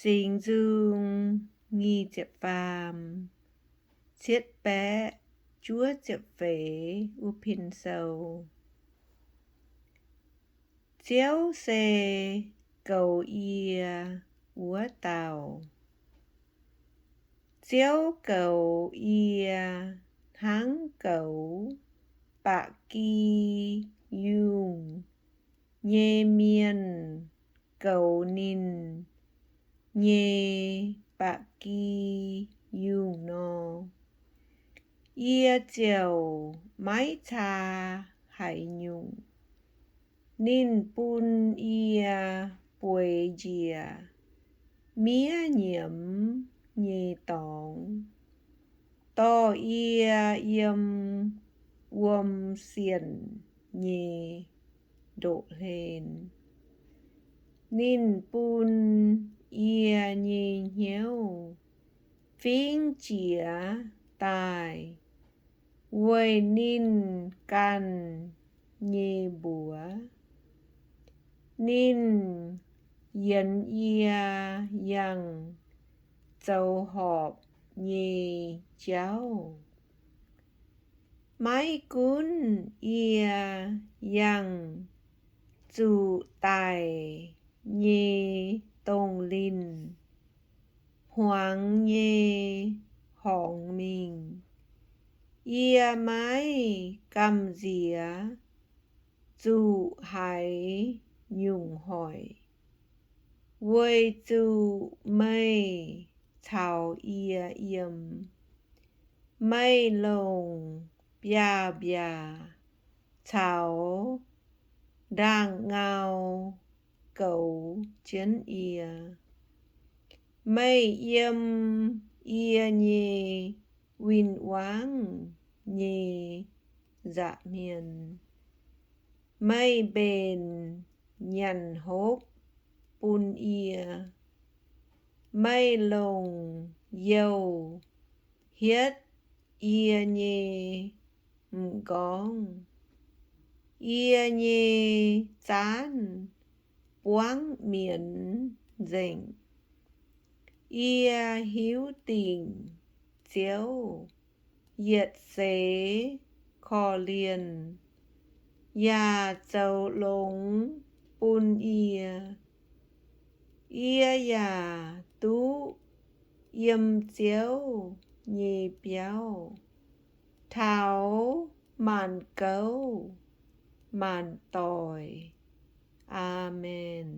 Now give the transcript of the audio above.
Singx Nzung nyic ziepc faam, cietv baeqv juov ziepc feix wuov pin sou. Ziouv se goux yie wuov dauh. Ziouv goux yie hnangv goux ba'gi yungh nyei mienh goux ninh nyei ba'gi yungh nor, yie ziouc maiv caa haaix nyungc. Ninh bun yie bueix njiec miev nyiemz nyei dorngx, dorh yie yiem wuom sienh nyei ndoqv-hlen. Ninh bun yie nyei hnyouv fingx jiex daaih weic ninh ganh nyei mbuox. Ninh yienz yie yangh zoux horpc nyei jauv. Maiv gunv yie yangh zuqc daic nyei dongh linh hmuangx nyei horngz mingh, yie maiv gamh nziex zuqc haaix nyungc hoic, weic zuqc meih caux yie yiem. Meih longc biaav-mbiaac caux ndaangh ngau goux jienv yie. Meih yiem yie nyei win-wangv nyei nza'hmien. Meih mbenc nyanc hopv bun yie. Meih longc youh hietv yie nyei m'nqorngv. Yie nyei zaanv buangv mienz nzengc. Yie hiuv dingc Ziouv yietc seix korv-lienh yaac zoux longx bun yie. Yie yaac duqv yiem Ziouv nyei biauv taux maanc gouv maanc doic. Aamen.